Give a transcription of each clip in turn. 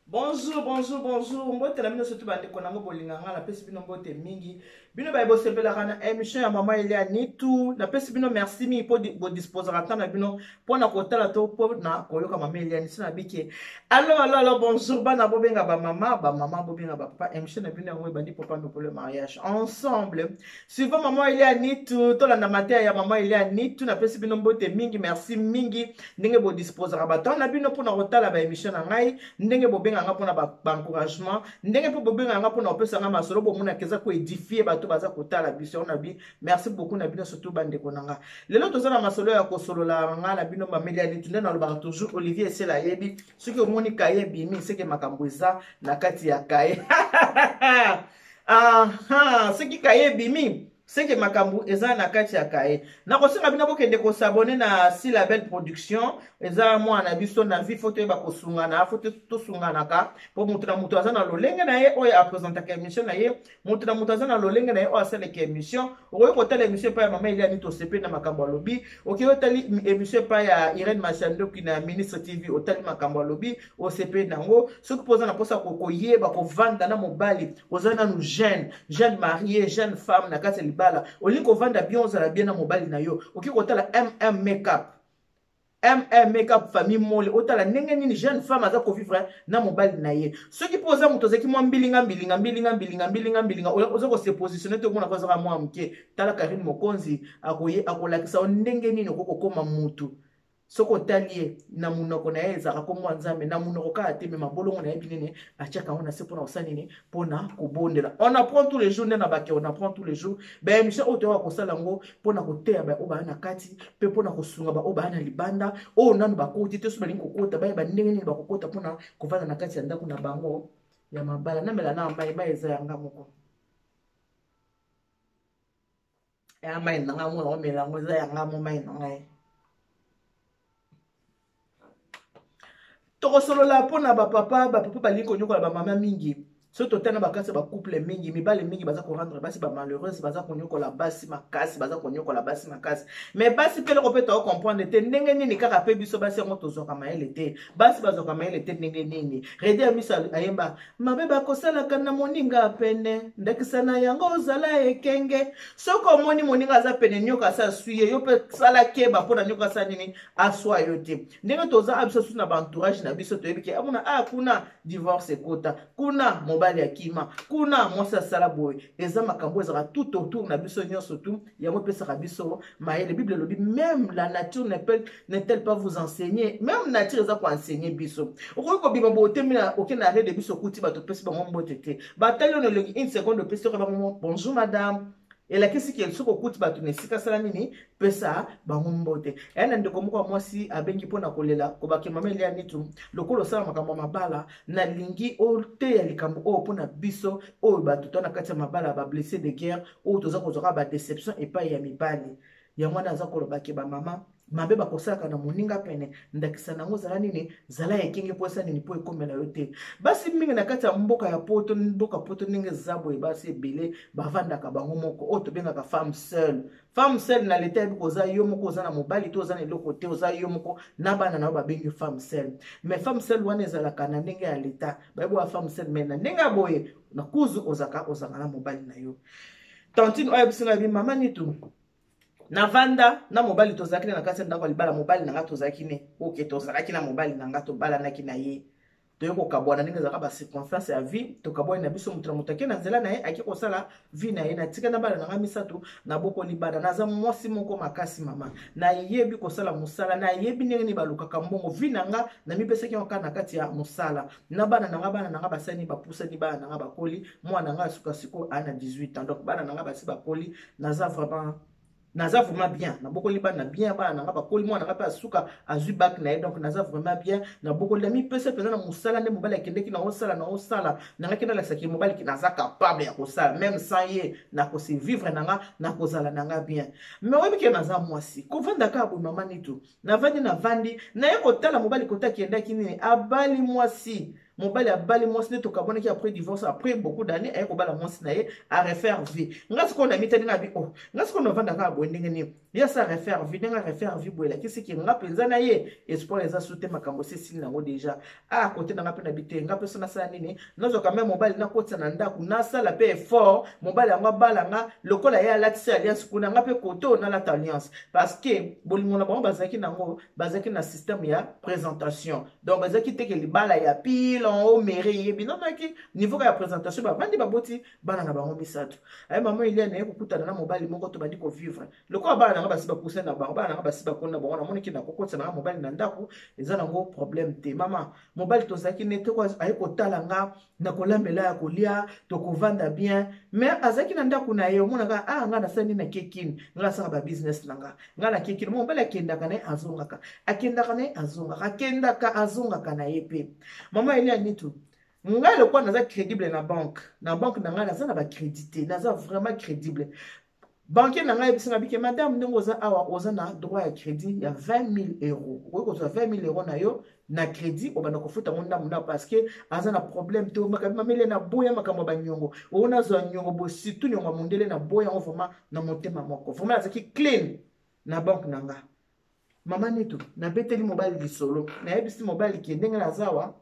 Bonjour, bonjour, bonjour. Mbote na bino surtout bandeko nango bolinga nga napesi bino mbote mingi. Bino baye bosepelaka na émission ya mama Elia Nitu. Napesi bino merci mingi po bodisposaka temps na bino mpo na kotala to mpo na koyoka mama Elia Nitu na bike. Allo, allo, allo, bonjour bana bobenga ba mama, ba mama bobenga ba papa. Émission na bino yango ebandi papa pour le mariage. Ensemble, suivant mama Elia Nitu, tolanda mateya ya mama Elia Nitu. Napesi bino mbote mingi, merci mingi. Ndenge bodisposaka ba temps na bino mpo na kotala ba émission na ngai. Ndenge bobenga nga mpona ba encouragement, ndenge mpe bobenga nga mpona kopesa nga masolo, bomonaka eza koédifie bato baza kotala biso. Yango na bi merci beaucoup na bino surtout bandeko na nga. Lelo toza na masolo ya kosolola nga na bino mameli ya Nitu. Nde nalobaka toujours Olivier Esela ayebi soki omoni kaye ebimi seke makambo eza na kati ya kaye. Aha, soki kaye ebimi seke makambo eza na kati ya kaye. Nakosenga bino bokende kosabone na Silabel Production, eza mwana na biso na vie, fo toyeba kosungana, fo tosunganaka mpo moto na moto aza na lolenge na ye oyo apresentaka émission na ye, moto na moto aza na lolenge na ye oyo asalaka émission. Okoki kotala émission epai ya mama Eliani, tosepeli na makambo alobi. Okoki otali émission epai ya Irène Machandoki na Ministre TV, otali makambo alobi, osepeli nango. Soki mpo oza na mposa koyeba kovanda na mobali, oza nanu jeune, jeune marié, jeune femme na kati ya libala, olingi kovanda bien, ozala bien na mobali na yo, okoki kotala MM Makeup, MM Makeup famille Mole, otala ndenge nini jeune femme aza kovivre na mobali na ye. Soki mpo oza moto ozalaki mwa mbilinga mbilinga mbilinga mbilinga mbilinga mbilinga, oza kose positionne te, omona ko azaka mwa moke, tala Karine Mokonzi akoye akolakisa yo ndenge nini okoki kokoma mutu. Soki otali ye na monoko na ye ezalaka kombo ya Nzambe na monoko kaka te, me mabolongo na ye binene atiaka yango na se mpona kosala nini? Mpona kobondela. On apprend tous les jours, nde na bake on apprend tous les jours. Ba émission oyo toyaka kosala yango mpona koteya baoyo baya na kati mpe mpona kosunga baoyo baya na libanda, oyo nanu bakoti te, soki balingi kokota bayeba ndenge nini bakokota mpona kovanda na kati ya ndako na bango ya mabala. Namela na mai, mai eza yanga moko ya mai na ngai, mona omela yango eza yanga mo mai na ngai. Tokosolola mpona bapapa, bapapa balingi konyokola bamama mingi. Soki totala bakati ya bacouple mingi, mibali mingi baza korendre basi bamalheureuse, baza konyokola basi makasi, baza konyokola basi makasi. Mais basi mpe eloko mpe tocomprendre te ndenge nini kaka mpe biso basi yango tozwaka mayele te, basi bazwaka mayele te ndenge nini. Redi ya miso ayemba mabe bakosalaka na moninga pene, ndakisa na yango ozala ekenge. Soki omoni moninga aza pene, nyoka asa aswi ye, yo mpe sala keba mpo na nyoka asala nini, aswa yo te. Ndenge toza a biso susu na baentourage na biso, toyebi ke amona a kuna divorce ekota, kuna mobali akima, kuna mwasi asala boye. Eza makambo ezalaka tout autour na biso nyonso tu, yango epesaka biso mayele. Bible elobi même la nature n'est-elle pas vous enseigner? Même nature eza koenseigner biso. Okoki kobima boye otemi na oke na arrêt de biso, okuti bato opesi bango mbote te, batali yo na elongi une seconde, opesi yoka bango bonjour madame, elakisi ke soki okuti bato na esika sala nini, pesa bango mbote. Eya na ndeko moko ya mwasi abengi mpo na kolela kobake mama Elia Nitu, lokola osala makambo ya mabala, nalingi oteya likambo oyo mpo na biso oyo bato to na kati ya mabala, ba blessé de guerre oyo toza kozwaka ba déception epai ya mibali. Yango wana aza koloba ke bamama mabe bakosalaka na moninga pene, ndakisa na yango zala nini, zala ekenge mpo esa nini, mpo ekomela yo te. Basi mingi na kati ya mboka ya poto, mboka poto ndenge eza boye, basi ebele bavandaka bango moko, oyo tobengaka femme seule. Femme seule na leta yebi koza yo moko, oza na mobali te, oza na eloko te, oza yo moko na bana na yo, babengi femme seule. Mais femme seule wana ezalaka na ndenge ya leta, bayebi wa femme seule, mais na ndenge ya boye na kuzu ozaka ozaka na mobali na yo. Tantine oyo ayebisi ngai, mama Nitu, navanda na mobali, tozalaki na kati ya ndako ya libala, mobali na nga tozalaki ne oke, tozalaki na mobali na nga, tobalanaki na ye, toye kokabwana ndenge ezalaka bacirconstance ya vie, tokabwani na biso, moto na moto ake na nzela na ye, ake kosala vie na ye. Natika na bana na nga misato, nabokoli bana, naza mwasi moko makasi mama, nayebi kosala mosala, nayebi ndenge nini balukaka mbongo. Vie na nga namipesaki yango kaka na kati ya mosala na bana na nga. Bana na nga basani bapusani, bana na nga bakoli, mwana na nga asuka sikoyo aa na 18 ans, donc bana na nga basi bakoli. Naza vraiment bien, nabokoli bana bien, bana na nga bakoli, mwana na nga mpe asuka azwi bac na ye, donc naza vraiment bien. Nabokoli, namipesa mpenza na mosala. Nde mobali akendeki, naosala naosala nangaki, nalakisaki mobali naza capable ya kosala même sans ye, nakosurvivre na nga, nakozala na nga bien. Mais oyebi ke naza mwasi, kovanda kaka boye mama Nitu, navandi navandi, naye kotala mobali kota akendaki nini, abali mwasi. Mobali abali mwasi nde tokabwanaki après divorce, après beaucoup d'années aye kobala mwasi na ye, arefaire vie. Nga sikoyo na mitali nga bi, oh, nga sikoyo navanda kaka boye ndenge nini? Ye asa refaire vie, ndenge arefaire vie boye elakisi ke nga mpenza na ye espoir eza su te, makambo esi esili nango deja. A kote na nga mpe na bi te, nga mpe so nasala nini? Nazwaka meme mobali nakotisa na ndako, nasala mpe effort mobali yango abala nga lokola ye alatisi alliance kuna, nga mpe kote oyo nalata alliance, parce que bolingo na bango bazalaki nango, bazalaki na système ya présentation. Donc bazalaki te ke libala ya pile en haut mere yebi nonaki niveau ya présentation, bavandi baboti bana na bango misato. Aye mama Eliane aye kokutana na mobali moko, tobandi kovivre lokola bana nanga basi bakusa na bango, bana nanga basi bakoni na bango. Namoniki nakokotisa nanga mobali na ndako, eza nango problème te. Mama, mobali tozalaki nete aye kotala nga na kolambela ya kolia, tokovanda bien, mais azalaki na ndako na ye. Omonaka, ah, nga nasali nini? Nakekini, nga nasaka babusiness na nga, nga nakekini. Mobali akendaka na ye, azongaka, akendaka na ye, azongaka, akendaka, azongaka na ye mpe. Mama Elia Nitu, ngai lokola naza crédible na banque, na banque na ngai naza na bacrédit te, naza vraiment crédible. Banquier na ngai ayebisi nga bike: "Madame, ndenge oza awa, oza na droit ya crédit ya 20 000 euros. Okoki kozwa 20 000 euros na yo na crédit, obanda kofuta yango ndambo ndambo." Parce que aza na problème te. Mamele na boya makambo ya banyongo oyo, nazwa nyongo boye, surtout nyongo ya mondele, na boya yango vraiment na motema moko. Vraiment azalaki clean na banque na nga. Mama Nitu, nabeteli mobali lisolo, nayebisi mobali ke ndenge naza awa,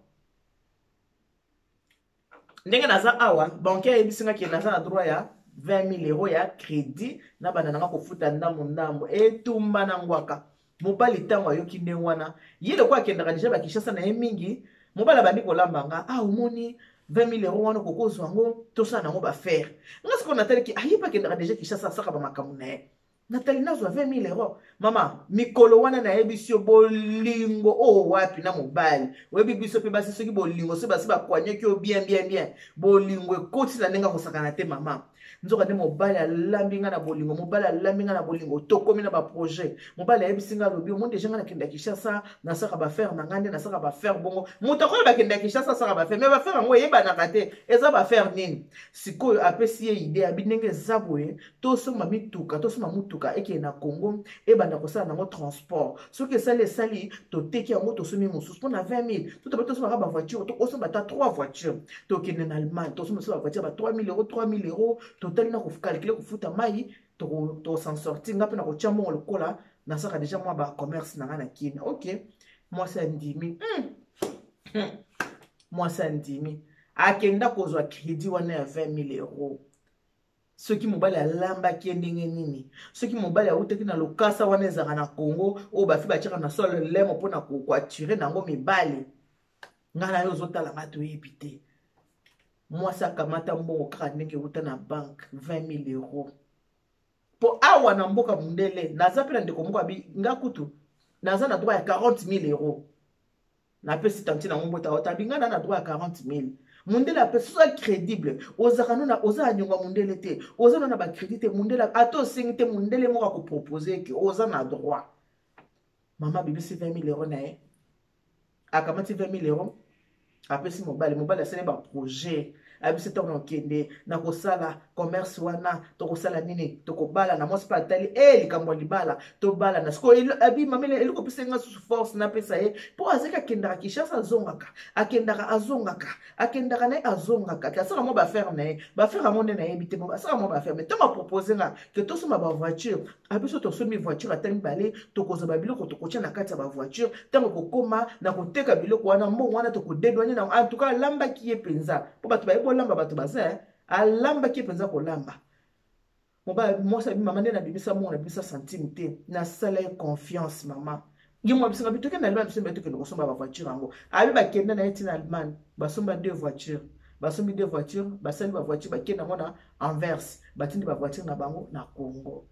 ndenge naza awa, banquier ayebisi nga ke naza na droit ya 20 000 euros ya crédit, na banda nanga kofuta ndambo ndambo. Etumba na ngwaka. Mobali ntango ayoki ndenge wana, ye lokola akendaka deja bakishasa na ye mingi, mobali abandi kolamba nga: "Ah, omoni 20 000 euros wana, okokozwa yango, tosala nango baaffaires." Nga sikoyo nataliki, aye mpe akendaka deja Kinshasa, asaka bamakambo na ye. Natali, nazwa 20 000 euros. Mama, mikolo wana nayebisi yo, bolingo oyo wapi na mobali. Oyebi biso mpe basi, soki bolingo, soki basi bakwanyaki yo bien bien bien, bolingo ekoti na ndenge akosakana te. Mama, nzoka nde mobali alambi nga na bolingo, mobali alambi nga na bolingo. Tokomi na baprojet. Mobali ayebisi nga, alobi: "Omoni deja, nga nakenda Kinshasa, nasaka baaffaires na nga nde nasaka baaffaires bongo." Moto akoyo bakenda Kinshasa, asaka baaffaires, mais baaffaires yango eyebanaka te eza baaffaires nini. Sikoyo apesi ye idée, abi: "Ndenge eza boye, tosomba mituka, tosomba mutuka ekende na Congo, ebanda kosala nango transport. Soki esali, esali, toteki yango, tosombi mosusu mpona 20 000. Totoba tosombaka bavoiture, tosomba ata 3 voiture, tokende na Allemagne, tosomba so bavoiture ba 3 000 euros, 3 000 euros. Totali na kocalculer kofuta mai, tos'en sortir. Nga mpe na kotia mbongo lokola nasaka deja mwa bacommerce na nga na Kini." Ok, mwasi andimi. Mwasi andimi, akenda kozwa crédit wana ya 20 000 euros. Soki mobali alambaki ye ndenge nini, soki mobali awutaki na lokasa wana ezalaka na Congo, oyo bafi batiaka na sol lemo mpona koattirer nango mibali, ngai na yo ozotala nga, toyebi te. Mwasi akamata mbongo kaka ndenge euta na banque, 20 000 euros. Mpo awa na mboka mondele, naza mpe na ndeko moko abi: "Nga kutu naza na droit ya 40 000 euros." Napesi tanti nango mbota otabi: "Nga na na droit ya 40 000." Mondele apesi. Oza crédible, ozalaka nona, oza na niongo ya mondele te, oza no na bacrédit te. Mondele ata osengi te, mondele moko akopropose ke oza na droit. Mama abimisi 20 000 euros na ye, akamati 20 000 euros, apesi mobali. Mobali asali baprojet, ayebisi: "Ntango nakokende nakosala commerce wana, tokosala nini? Tokobala." Na mwasi mpe atali e likambo ya libala, tobalana sikoyo. Abi: "Mamele, eloko opesa nga susu force napesa ye, mpo azalaki akendaka Kinshasa, azongaka, akendaka, azongaka, akendaka na ye, azongaka, asala mwa baaffaires na ye. Baaffaires yango nde nayebi te, asala mwa baaffaires. Mais ntango apropose nga ke tosomba bavoiture, abiso tosombi voiture ata mibale, tokozwa babiloko, tokotia na kati ya bavoiture. Ntango kokóma na koteka biloko wana, mbongo wana tokodédouaner nango." En tout cas, alambaki ye mpenza, mpo bato bayebi olamba, bato baza, alambaki ye mpenza kolamba. Mobali, mwasi abi: "Mama, nde nabimisa mbongo, nabimisa centime te, nasala ye confiance." Mama, ye mwa biso ngabi: "Tokende Allemagne, biso mbe tokende kosomba bavoiture yango." Abi bakende na ye ntina Allemagne, basomba deux voiture, basombi deux voiture, basali bavoiture, bakende yango na Anvers, batindi bavoiture na bango na Congo.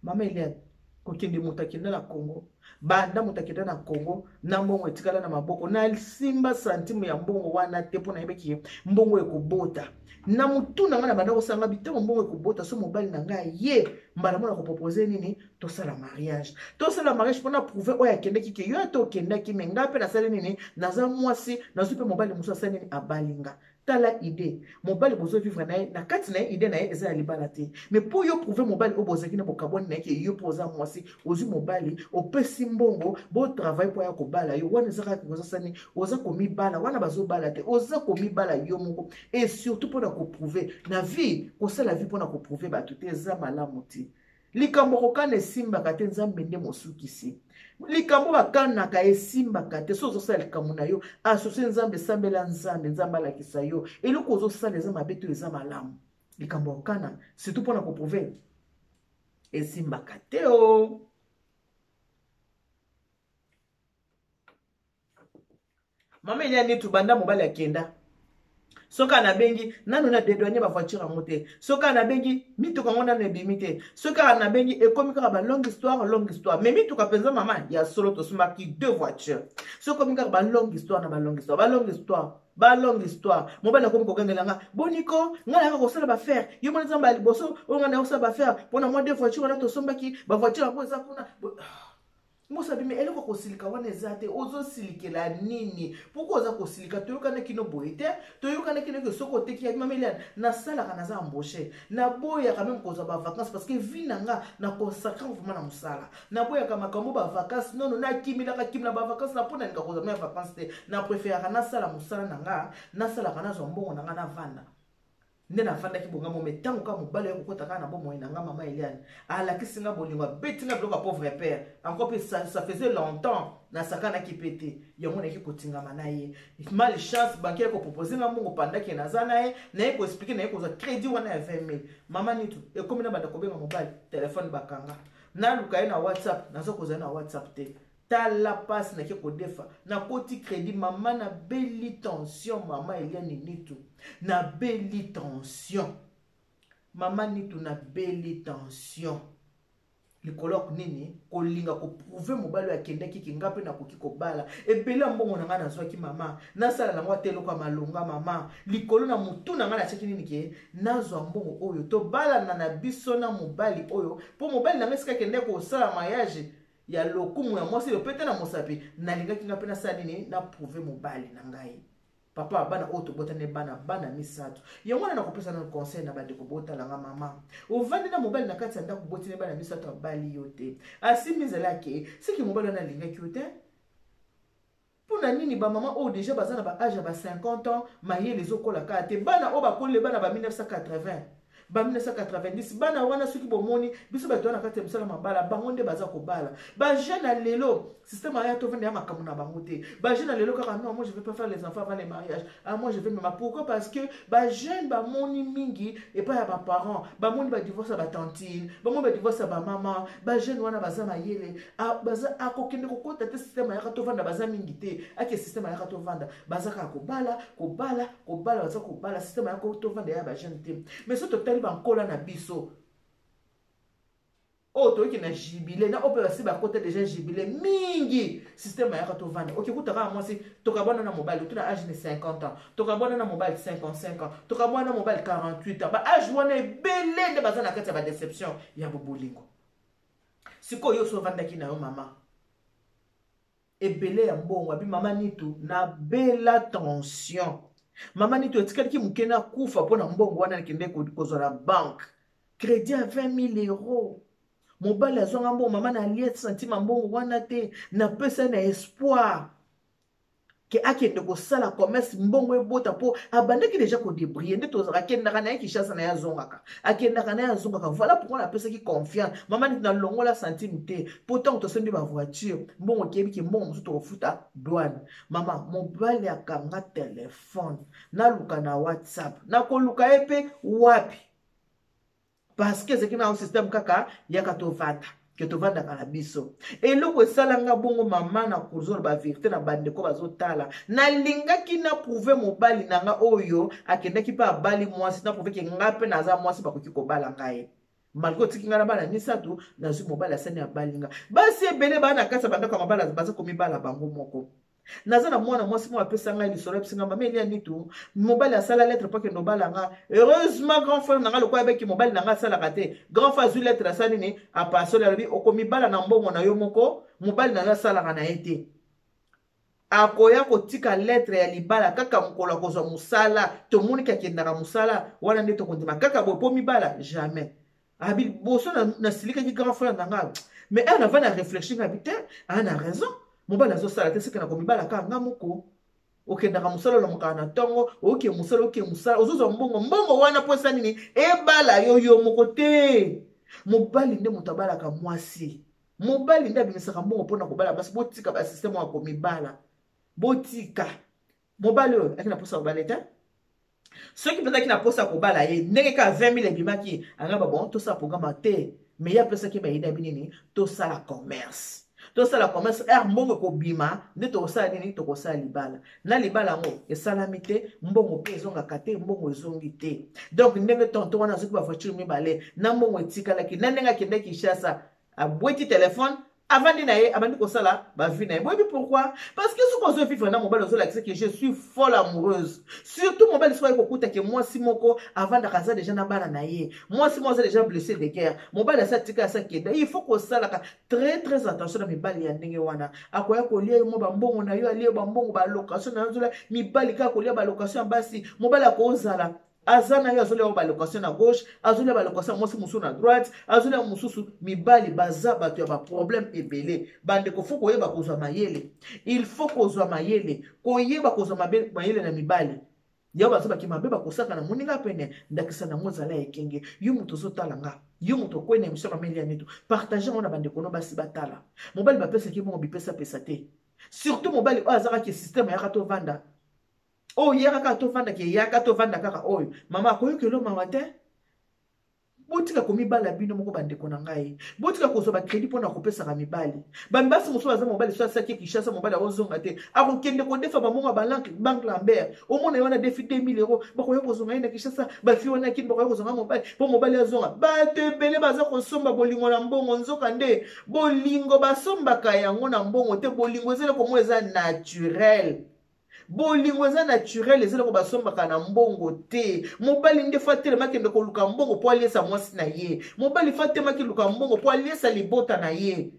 Mama Eliane, kokende moto akenda na Congo, banda moto akenda na Congo na mbongo etikala na maboko, nasimba centime ya mbongo wana te, mpo nayebaki mbongo ekobota na motu na ngai. Na banda kosanga bitango mbongo ekobota, so mobali na ngai ye mbala mona kopropose nini? Tosala mariage, tosala mariage mpona prouver oyo akendaki ke yo ata okendaki, mais ngai mpe nasali nini? Naza mwasi, nazwi mpe mobali mosusu, asali nini? Abalinga. Tala idée, mobali bozovivre na ye, na kati na ye idée na ye eza ya libala te, mais mpo yo prouver mobali oyo bozalaki na bokabwani na ye ke yo mpo oza mwasi, ozwi mobali, opesi. Opesi mbongo botravaille mpo ya kobala yo, wana eza kaka kozasani, oza komibala wana bazobala te, oza komibala yo moko. Et surtout mpo na koprouve na vie, kosala vie mpo na koprouve bato te, eza malamu te. Likambo kokana esimbaka te, Nzambe nde mosukisi. Likambo bakanaka esimbaka te. So ozosala likambo na yo, asosie Nzambe, sambela Nzambe, Nzambe alakisa yo eloko ozosala eza mabe to eza malamu. Likambo ya kokana surtout mpo na koprouve esimbaka te o oh. Mama Elia Nitu, banda mobali akenda, soki anabengi nanu na dedouane bavoiture yango te, soki anabengi mituka yango nanu ebimi te, soki anabengi ekomi kaka ba longue histoire, longue histoire. Mais mituka mpenza, mama, ya solo tosombaki deux voitures. Soki ekomi kaka ba longue histoire na ba longue histoire, ba longue histoire, ba longue histoire, mobali akomi kogangela nga: "Boniko, ngai nayaka kosala baaffaires, yo mona nzambe ya liboso oyo, ngai nayaka kosala baaffaires mpona mwa deux voiture wana tosombaki, bavoiture yango eza kuna." Mosa bimi, eloko kosilika wana eza te. Ozosilikela nini? Pourquoi oza kosilika? Toyokana kino boye te, toyokana kino ke soki oteki ya mama Eliane, nasalaka, naza embauché, naboyaka même kozwa bavacance parce que vie na nga na consacre vraiment na mosala. Naboyaka makambo bavacance, nono, nakimilaka kimila bavacance na mpo nalinga kozwa même vacance te. Na préféraka nasala mosala na nga, nasalaka, nazwa mbongo na nga, navanda nde navandaki bonga mome. Ntango kaka mobali oyo kokota kaka na bomoi na nga, mama Eliane, alakisi nga bolingo, abeti nga biloko ya pauvre père encore mpe ça faisait longtemps nasakanaki mpe te. Yango nayaki kotingama na ye. Malchance, banque ye kopropose nga mbongo pandaki naza na ye, naye koexpliquer, naye kozwa crédit wana ya 20 000. Mama Nitu, ekomi na banda kobenga mobali, telefone bakanga, naluka ye na WhatsApp, naza kozala na WhatsApp te. Tala mpasi, nake kodefa, nakoti crédit, mama, nabeli tension. Mama Eliane Nitu, nabeli tension. Mama Nitu, nabeli tension likolo nini? Kolinga koprouve mobali oyo akendaki ke nga mpe nakoki kobala. Ebele ya mbongo na ngai nazwaki, mama, nasala nango ata eloko ya malonga. Mama, likolo na motu na ngai natiaki nini? Ke nazwa mbongo oyo, tobalana na biso na mobali oyo, mpo mobali na ngai esika akendaki kosala mariage ya lokumu ya mwasi lopete na mosapi, nalingaki nga mpe nasala nini? Naprouve mobali na ngai, papa bana oyo tobotani, bana misato. Yango wana nakopesa nano conseil na bandeko botalanga. Mama, ovandi na mobali na kati ya ndako, obotini bana misato, abali yo te, asimbi nzela ake, seki mobali wana alingaki yo te. Mpo na nini bamama oyo déjà baza na baage ya ba 50 ans, mayele ezokola kaka te? Bana oyo bakolele, bana ba 1980, ba 1990, bana wana, soki bomoni biso bato wana kati ya mosala mabala, bango nde baza kobala. Bajeune ya lelo, système aya tovanda ya makambo na bango te. Bajeune ya lelo kaka: "Non, moi je vais pas faire les enfants avant les mariages. Ah, moi je vais mema." Pourquoi? Parce que bajeune bamoni mingi epai ya baparent, bamoni badivorce ya batantine, bamoni badivorce ya bamama. Bajeune wana baza mayele, baza akokende kokota te système ayaka tovanda, baza mingi te. Ake système ayaka tovanda, baza kaka kobala, kobala, kobala, baza kobala. Système ayaka tovanda ya bajeune te. Mais so totali bankola na biso oyo toyoki na jubilé na oyo mpe basi bakota déjà jubilé mingi, système ayaka tovanda. Okekuta kaka mwasi tokabwana na mobali otu na age ne 50 ans, tokabwana na mobali 55 ans, tokabwana na mobali 48 ans. Baage wana ebele nde baza na kati ya badéception ya bobolingo. Sikoyo yo so ovandaki na yo, mama, ebele ya mbongo abi. Mama Nitu, nabela tension. Mama Nitu, etikaliki moke nakufa mpo na mbongo wana nakende kozwa na banque, crédit ya 20 000 euros. Mobali azwanga mbongo, mama, nalie centime mbongo wana te. Napesa na espoir ke akende kosala commerce, mbongo ebota, mpo abandaki déjà kodébrouiller. Nde tozalaka, akendaka na ye Kinshasa na ye, azongaka, akendaka na ye, azongaka. Voilà pourquoi napesaki confiance. Mama Neti, nalongola centime te, mpo ntango tosombi bavoiture, mbongo keyebi ke mbongo mosusu tokofuta douane. Mama, mobali akanga telefone, naluka na WhatsApp, nakoluka ye mpe wapi? Parce que ezalaki na système kaka yaka tovanda, ke tovandaka na biso. Eloko esalanga bongo, mama, na kozoloba vérité na bandeko bazotala, nalingaki na prouve mobali na nga oyo akendaki mpe abali mwasi, na prouve ke nga mpe naza mwasi, bakoki kobala ngai malgré otiki ngai na bana misato. Nazwi mobali, asani, abali nga. Basi ebele baa na kati ya bandako ya mabala, baza komibala bango moko. Naza na mwana mwasi moko apesa ngai lisolo, apesi ngai: "Mama Elia Nitu, mobali asala lettre mpo akende obala nga. Heureusement, grand frère na nga, lokola ayebaki mobali na nga asalaka te, grand frère azwi lettre, asali nini? Apasoli, alobi: okomibala na mbongo na yo moko, mobali na yo asalaka na ye te, akoya kotika lettre ya libala kaka mokolo akozwa mosala. Tomoniki akendaka mosala wana nde tokondima kaka boye mpo mibala jamais." Abi boso nasilikaki grand frère na nga, mais ere nava na réfléchir, abi te, aa na raison. Mobali azosala te, seke na komibala kaka nga moko. Okendaka mosala, olamukaka na ntongo, oke mosala, oke mosala, ozozwa mbongo. Mbongo wana mpo esa nini? Ebala yo yo moko te. Mobali nde moto abalaka mwasi, mobali nde abimisaka mbongo mpona kobala basi. Botika basysteme ya komibala, botika. Mobali oyo aki na mposa kobala te, soki mpenza aki na mposa kobala ye, ndenge kaka 20 000 ebimaki, anga babon, tosala programme te. Mais ye apesaki bayede, abi nini? Tosala commerce, tosala commerce, ere mbongo ekobima nde tokosala nini? Tokosala libala. Na libala yango esalami te, mbongo mpe ezongaka te, mbongo ezongi te. Donc ndenge tonton wana azoki bavoiture mibale na mbongo etikalaki, na ndenge akende Kinshasa, abweti telefone, avandi na ye, abandi kosala bavie na ye. Boyebi pourquoi? Parce que soki ozovivre na mobali, ozolakisa ke je suis folle amoureuse. Surtout mobali soki aye kokuta ke mwasi moko avandaka, aza deja na bana na ye, mwasi moko aza deja blessé de guerre, mobali asa tika, asa kenda, il faut kosalaka très très attention na mibali ya ndenge wana. Akoya kolia yo mwa bambongo na yo, alia yo bambongo, balocation na yo. Nzola mibali kaka kolia balocation ya basi. Mobali akozala aza na yo, azolia balocation na gauche, azolia balocation ya mwasi mosusu na droite, azolia mosusu. Mibali baza bato ya baproblème ebele. Bandeko, faut koyeba kozwa mayele, il faut kozwa mayele, koyeba kozwa mayele na mibali. Yango bazobaki mabe, bakosaka na moninga pene. Ndakisa nango, ezala ekenge. Yo moto ozotala nga, yo moto okwei na émission Mameli ya Neto, partage yango na bandeko no basi batala. Mobali bapesaki bongo bipesapesa te, surtout mobali oyo azalaki système ayaka tovanda, oyo yaka kaka tovanda, ke yaka tovanda kaka. Oyo mama akoyoka elo mawa te. Botika komibala bino moko, bandeko na ngai. Botika kozwa bacrédit mpona kopesaka mibali. Bamibasi mosusu baza, mobali so asaki Kinshasa, mobali akozonga te, akokende kodefa bamongo ya banque Lambert. Omona ye wana defi 2000 euro, bakoya kozonga ye na Kinshasa. Bafi wana kini bakoya kozonga mobali mpo mobali azonga. Bato ebele baza kosomba bolingo na mbongo, nzoka nde bolingo basombaka yango na mbongo te. Bolingo eza eloko moko eza naturel, bolingo eza naturel, eza eloko basombaka na mbongo te. Mobali nde faut atelema, akende koluka mbongo mpo aliesa mwasi na ye. Mobali faut atelemaki luka mbongo mpo aliesa libota na ye.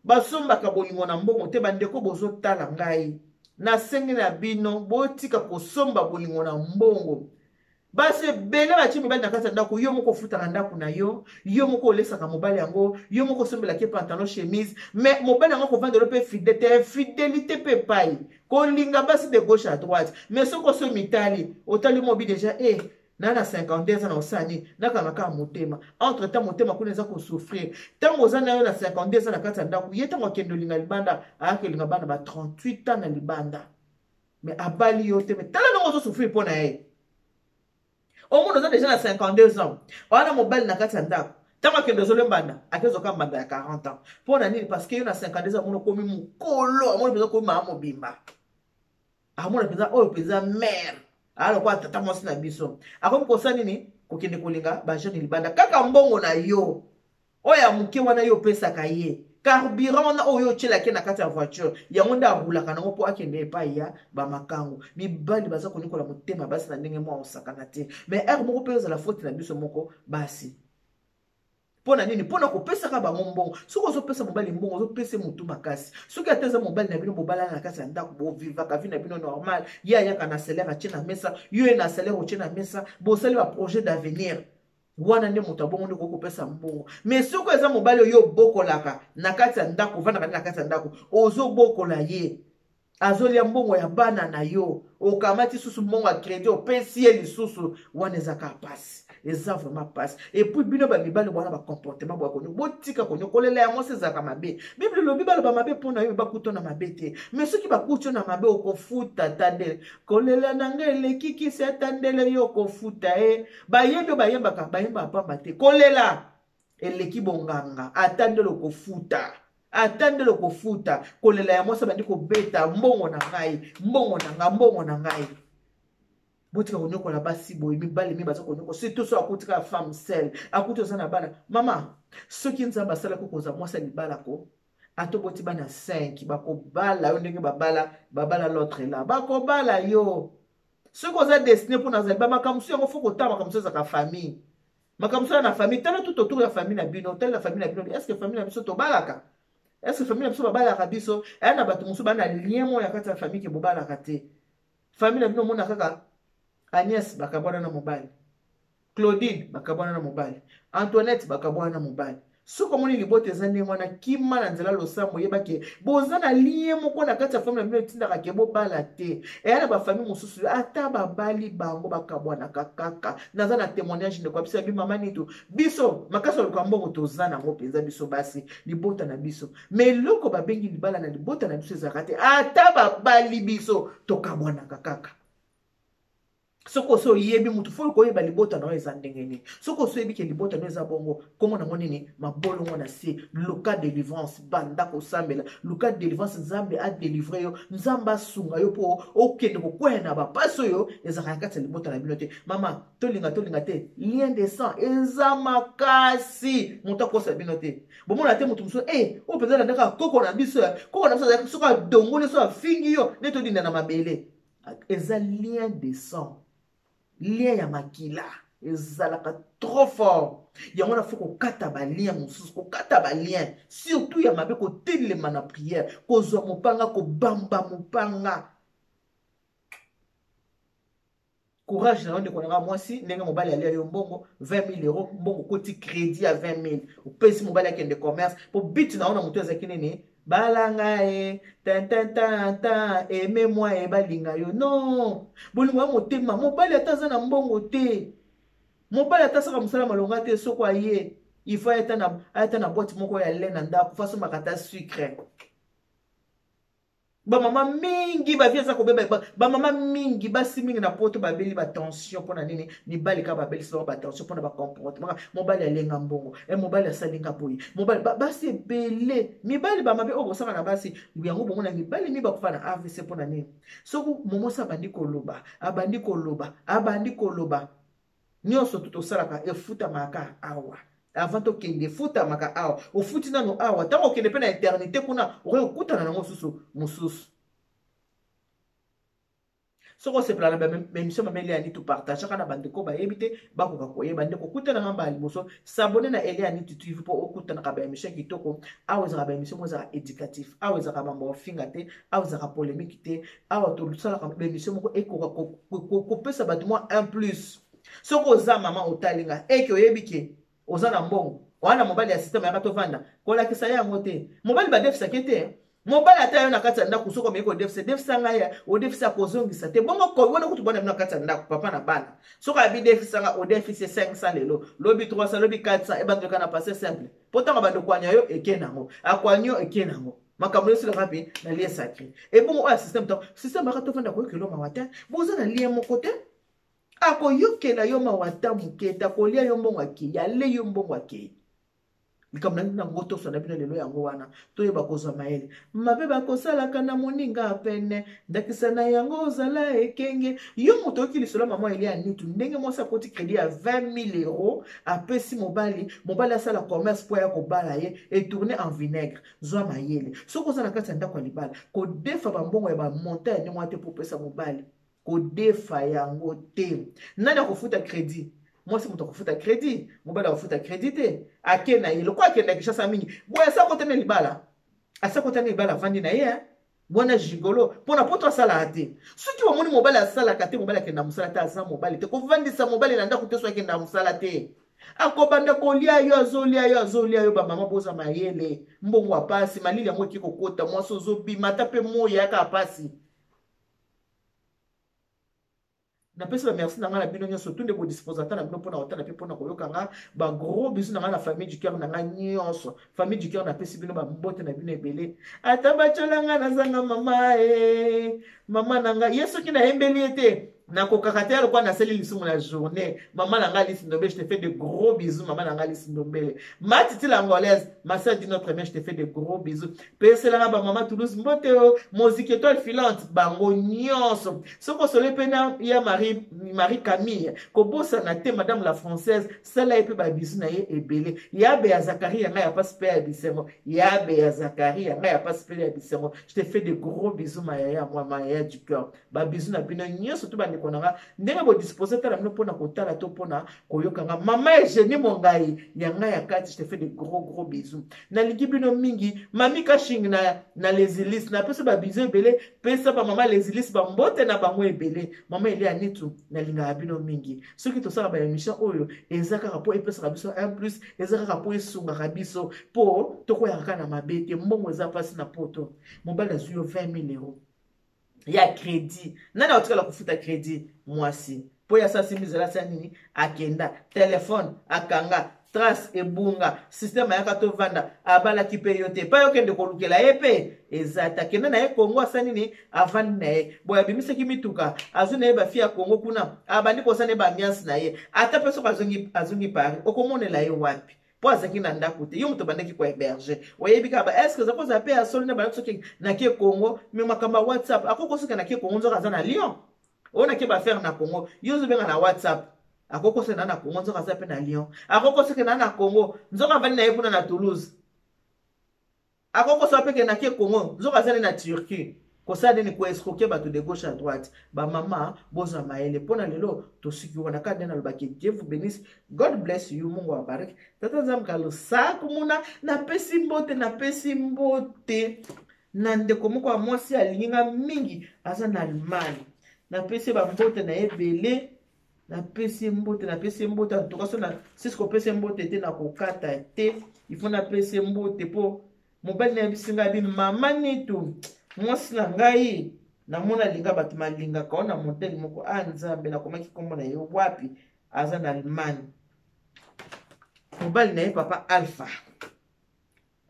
Basombaka bolingo na mbongo te. Bandeko bozotala ngai, nasengi na bino, botika kosomba bolingo na mbongo. Basi ebele batie mibali na kati ya ndako. Yo moko ofutaka ndako na yo, yo moko olesaka mobali yango, yo moko osombelaki pantalon, chemise, mais mobali yango akovandelo mpe fidèle te. Infidélité mpe epai kolinga basi de gauche à droite. Mais soki oso mitali, otali mobi déjà e na 52 eza na osani, nakanga kaka motema. Entre temps motema kuna eza kosouffrir. Ntango oza na yo na 52 eza na kati ya ndako, ye ntango akende olinga libanda, ayaki olinga bana ba 38 ans na libanda, mais abali yo te. Mais tala ndenge ozosouffrir mpo na ye. Omona oza deja na 52 ans, wana mobali na kati ya ndako, ntango akende ozoli mbanda, akezoka mbanda ya 40 ans. Mpo na nini? Parce que yo na 52 ans amona okomi mokolo, amona mpenza okomi maa mobimba, amona mpenza oyo mpenza mare alokola tata mwasi na biso. Akomi kosala nini? Kokende kolinga bajeune libanda, kaka mbongo na yo oyo ya moke wana yo opesaka ye, carburant wana oyo otyelaki na kati ya voiture, yango nde arulaka nango mpo akende epai ya bamakango. Mibali baza konikola motema basi na ndenge mwa osakana te. Mais heure moko mpe ezala faute na biso moko basi. Mpo na nini? Mpo na kopesaka bango mbongo. Soki ozopesa mobali mbongo, ozopesa motu makasi. Soki ata eza mobali na bino, bobalana na kati ya ndako, bovivaka vie na bino normal, ye ayaka na salaire, atie na mesa, yo ye na salaire, otie na mesa, bosali baprojet d'avenir, wana nde moto abongo nde okoki kopesa mbongo. Mais soki eza mobali oyo obokolaka na kati ya ndako, ovandaka nde na kati ya ndako, ozobokola ye, azolia mbongo ya bana na yo, okamati susu mbongo ya crédit, opesi ye lisusu, wana eza kaka pasi, eza vraiment pasi. Et puis bino bamibali bwana bacomportement bwa konyo, botika konyokolela ya mwasi, ezalaka mabe. Bible elobi baloba mabe mpo na yo, bakuta na mabe te. Mais soki bakuti yo na mabe, okofuta tandele. Kolela na ngai eleki kisi atandele, yo okofuta ye. Bayebi oyo bayembaka, bayembaka pamba te. Kolela eleki bonganga, ata ndele okofuta, ata ndele okofuta. Kolela ya mwasi abandi kobeta mbongo na ngai, mbongo na ngai, mbongo na ngai. Botika konyokola basi boye. Mibali mi baza konyokola, surtout so akuti kaka femme seule, akuti oza na bana. Mama, soki Nzambe asalaki okozwa mwasi ya libala ko, ata oboti bana 5, bakobala yo ndenge babala babala l'autre la, bakobala yo soki oza destiné mpo nazali. Bamakambo mosusu yango faut kotala, makambo mosusu ezalaka famille, makambo mosusu na famille. Tala tout autour ya famille na bino, tala na famille na bino. Est ce que famille na biso tobalaka? Est ce que famille na biso babalaka biso? Aya na bato mosusu baa na lien moko ya kati ya famille ke bobalaka te. Famille na bino omona kaka Agnès bakabwana na mobali. Claudine bakabwana na mobali, Antoinette bakabwana na mobali. Soki omoni libota eza ndenge wana, kima na nzela losambo, yeba ke boza na lien moko na kati ya famille na bino etindaka ke bobala te. Eya na bafamille mosusu ata babali bango bakabwanaka kaka. Naza na témoignage ndeko ya biso ya bi mama Nitu, biso makasi ya luka mbongo toza nango mpenza biso basi, libota na biso me eloko babengi libala na libota na biso ezalaka te. Ata babali biso tokabwanaka kaka. Soki osi oyebi mutu, fo koyeba libota na yo eza ndenge nini. Soki osi oyebi ke libota na yo eza bongo, kombo nango nini? Mabolongo na se. Luka délivrance, banda kosambela, luka délivrance, Nzambe adelivre yo, Nzambe asunga yo mpo okende kokwea na bapasi oyo ezalaka na kati ya libota na bino te. Mama, tolinga tolinga te, lien de sang eza makasi, moto akosa bino te. Bomona te moto mosusu e oyo mpenza landaka koko na biso, koko na biso azalaki soki adongoli, soki afingi yo nde todinda na mabele. Eza lien de sang, lien ya makila ezalaka trop fort. Yango na fo kokata balien mosusu, kokata balien surtout ya mabe, kotelema na prière, kozwa mopanga, kobamba mopanga. Courage na yo ndeko na nga mwasi, ndenge mobali alia yo mbongo 20 000 euro, mbongo okoti crédit ya 20 000, opesi mobali akende commerce po but na yo na moto ezalaki nini? Balanga ye tintintanta, aime moi ye, balinga yo non, bolingo ya motema. Mobali ata aza na mbongo te, mobali ata asaka mosala malonga te, soko aye il faut ayata na boîte moko ya lait na ndako, fa asombaka ata sucre. Bamama mingi bavi eza kobeba, bamama mingi, basi mingi na poto babeli batension. Mpona nini? Mibali kaka babelisi bango batension mpona bacomportement. Mobali alenga mbongo e, mobali asalinga boye, mobali, basi ebele, mibali bamabe oyo bosaka na basi yango. Bomona mibali mingi bakufa na AVC. Mpona nini? Soki momosi abandi koloba, abandi koloba, abandi koloba, nyonso tu tosalaka efutamaka awa. Avant tokende, efutamaka awa. Ofuti nano awa, ntango okende mpe na éternité kuna, okoki kokutana nango mosusu mosusu. Soki osepela na baémission mama Elia Nitu, partageaka na bandeko bayebi te, bakoka koyeba. Ndeko, okutana nga mbala liboso, s'abonner na Elia Nitu TV mpo okutanaka baémission kitoko. Awa ezalaka baémission moko ezalaka éducatif, awa ezalaka mambo ofinga te, awa ezalaka polémique te. Awa tosalaka baémission moko ekoka kopesa bato mwa un plus. Soki oza mama otali nga, eke oyebi ke oza na mbongo wana, mobali ya systeme yaka tovanda, kolakisa ye yango te. Mobali badefisaki te, mobali ata yo na kati ya ndako, soki omeki kodefisa, defisa ngai ya odefisa, akozongisa te. Bongo wana kutu bwana bino na kati ya ndako, papa na bana, soki abi defisa nga, odefisi 500 lelo, lobi 300, lobi 400, ebandoleka na passé simple. Mpo ntango bando kwanya yo eke nango, akwani yo eke nango, makambo nyonso elaka mpe na lien sacré. Ebongo oyo ya systeme, ntango systeme baka tovanda, koyokela mawa te, boza na lien moko te, akoyokela yo mawa ata moke te, akolia yo mbongo, akei, ale yo mbongo, akei. Likambo na nango toso na bino lelo yango wana, toyeba kozwa mayele. Mabe bakosalaka na moninga pene, ndakisa na yango ozala ekenge. Yo moto oyoki lisolo mama Elia Nitu, ndenge mwasi akoti crédit ya 20 000 euro, apesi mobali, mobali asala commerce mpo ya kobala ye, etourne en vinaigre. Zwa mayele, soki oza na kati ya ndako ya libala, kodefa bambongo ya bamonta ya ndenge wana te mpo opesa mobali, kodefa yango te. Nani akofuta crédit? Mwasi moto akofuta crédit, mobali akofuta crédit te. Ake na ye lokola akenda Kinshasa mingi boye, asa kotana libala, asa kotana libala, avandi na ye wana gigolo mpona poto asalaka te. Soki omoni mobali asalaka te, mobali akenda mosala te, aza mobali te. Kovandisa mobali na ndako te so akenda mosala te, akobanda kolia yo, azolia yo, azolia yo. Bamama boza mayele, mbongo apasi, malili yango eki kokota, mwasi ozobima ata mpe moi yaka apasi. Napesi ba merci na ngai na bino nyonso tu nde bodispose ata na bino mpona kotala mpe mpona koyoka nga. Ba gros bisous na ngai na famille du cœur na ngai nyonso. Famille du cœur, napesi bino bambote na bino ebele. Ata batyola ngai, nazanga mama e mama na ngai ye, soki nayembeli ye te, nakokaka te lokola nasali lisumu na journée. Mama na ngai Alice Ndombele, je te fais de gros bisous. Mama na ngai Alice Ndombele, ma titi l'angolaise, ma sœur dit notre mère, je te fais de gros bisous. Peselanga bamama Toulouse mbote o moziki étoile filante, bango nyonso. Soki osoli mpe na ya Marie, Marie Camille, kobosana te madame la française, sala ye mpe babisu na ye ebele. Yabe ya Zakari ya ngai ya pasi mpe ya bisengo, yabe ya Zakari ya ngai ya pasi mpe ya bisengo, je te fais de gros bisous, ma yaya, moi ma yaya du cœur. Babisu na bino nyonso to bandeko. bandeko na nga ndenge bodispose tala bino mpona kotala to mpona koyoka nga. Mama Eugenie Mongai ya ngai ya kati, je te fais de gros gros bisous, nalingi bino mingi. Mami Kashing na Lesilis, napesi ba bisous ebele, pesa bamama Lesilis bambote na bango ebele. Mama Elia Nitu, nalingaka bino mingi. Soki tosala ba émission oyo, eza kaka mpo epesaka biso un plus, eza kaka mpo esungaka biso, mpo tokoyaka kaka na mabe te. Mbongo eza mpasi na poto. Mobali azwi yo 20 000 euros ya crédit, nani akotikala kofuta crédit? Mwasi, mpo ya sasi mizala sia nini, akenda telefone, akanga trace, ebunga systeme, ayaka tovanda, abalaki mpe yo te, epai okende kolukela ye mpe eza te. Akende na ye Kongo, asa nini, avandi na ye boye, abimisaki mituka, azwi na ye bafi ya Kongo kuna, abandi kosala ye baambiance na ye. Ata mpe soki azongi, azongi Paris, okomonela ye wapi? Mpo azalaki na ndako te, yo moto obandaki kohéberger. Oyebi kaka ba est-ce eza kozala mpe ya solo nde bandaki. Soki nake Congo, me makambo ya WhatsApp akoki, soki nake Congo, nzoka aza na Lyon. Oyo nake baaffaire na Congo, yo ozobenga na WhatsApp, akoki kosenda na Congo, nzoka aza mpe na Lyon. Akoki kosokenda na Congo, nzoka avandi na ye kuna na Toulouse. Akoki kosala mpe ke nake Congo, nzoka aza nde na Turquie. Kosala nini? Koescroquer bato de gauche à droite. Bamama, bozwa mayele. Mpo na lelo tosuki wana kaka nde nalobaki. Dieu vous bénisse, God bless you, Mungu abariki. Tata Nzambe kalosaku muna. Napesi mbote, napesi mbote na ndeko moko ya mwasi alingi nga mingi, aza na Allemagne. Napesi ye bambote na ye ebele, napesi ye mbote, napesi ye mbote. Antuka so na sisi kopesa ye mbote te, nakokata te. Ifo napesi ye mbote mpo mobali nayebisi ngai bi mama Nitu, mwasi na ngai, namona alinga bato malingaka o na modele moko. A Nzambe, nakomaki nkombo na ye wapi? Aza na Allemagne, mobali na ye papa Alpha.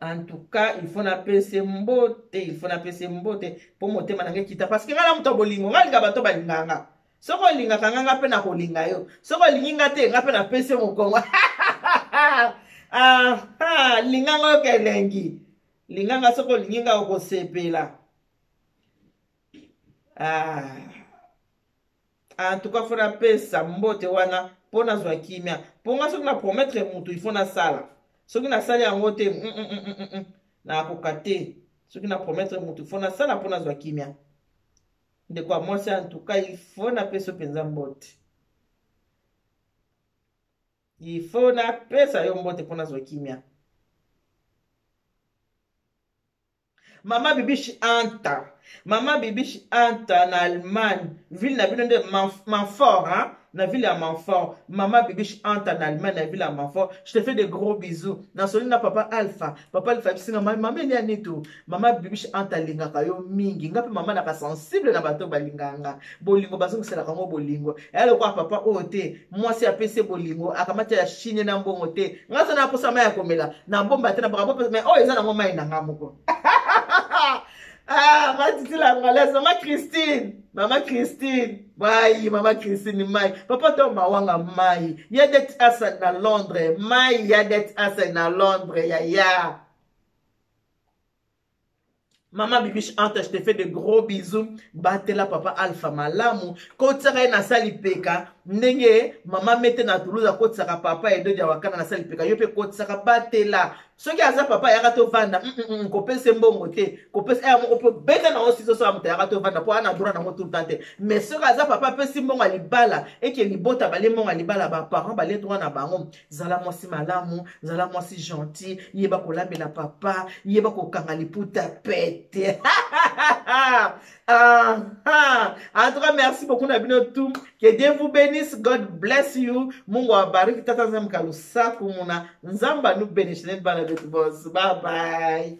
En tout cas, il faut napesa mbote, il faut napesa mbote mpo motema na ngai ekita, parce que ngai na moto ya bolingo. Ngai alinga bato balingaka nga. Soki olingaka nga, nga mpe nakolinga yo. Soki olingi nga te, nga mpe napesi yo mokongo. Ah, ah, linga nga, oyoka elengi. Linga nga, soki olingi nga, okosepela. Ah. En tout cas, faut napesa mbote wana mpo nazwa kimia, mpo nga soki na promettre motu, il faut nasala. Soki nasali yango te, nakoka te. Soki na promettre motu, faut nasala mpo nazwa kimia. Ndeko ya mwasi, en tout cas, il faut napesa mpenza mbote, il faut napesa yo mbote mpo nazwa kimia. Mama Bibishi Anta, mama Bibishi Anta na Allemagne, ville na bino nde Manfort, hein? Na ville ya Manfort. Mama Bibishi Anta na Allemagne, na ville ya Manfort, je te fais de gros bisous. Nasoli na papa Alpha. Papa Alpha bisinga mama Elia Nitu, mama Bibishi Anta alingaka yo mingi. Nga mpe mama naka sensible na bato balingaka nga. Bolingo bazongiselaka yango bolingo. Eya lokola papa oyo te, mwasi apesi bolingo, akamati ya chine na mbongo te. Nga so naposa mai ya komela na bomba te, na baka bope, mais oyo eza nango mai na nga moko. Ah, matitila angolaise, mama Christine, mama Christine mai, mama Christine mai, papa to mawanga mai, Yadet Asan na Londres mai, Yadet Asan na Londres yaya. Mama Bibiche Anta, je te fais de gros bisous. Batela papa Alpha malamu. Kotisaka ye na sali peka. Ndenge mama Mete na Toulouse akotisaka papa Edo Diawakana na sali peka. Yo pe kotisaka, batela. Soki aza papa yaka tovanda, kopesa mbongo te. Kopesa ya moko po beta na osi so moto yaka tovanda po ana droit nango tout le temps te. Mais soki aza papa apesi mbongo ya libala, eke libota bale mbongo ya libala, ba parents bale droit na bango. Zala mwasi malamu, zala mwasi gentil, yeba kolambela papa, yeba kokanga liputa pete. Ah, ah. En tout cas, merci beaucoup na bino tout. Que Dieu vous bénisse, God bless you. Mungu awabariki, tata Nzambe kalusaku muna. Nzambe anu bénisse bana betu boss. Bye bye.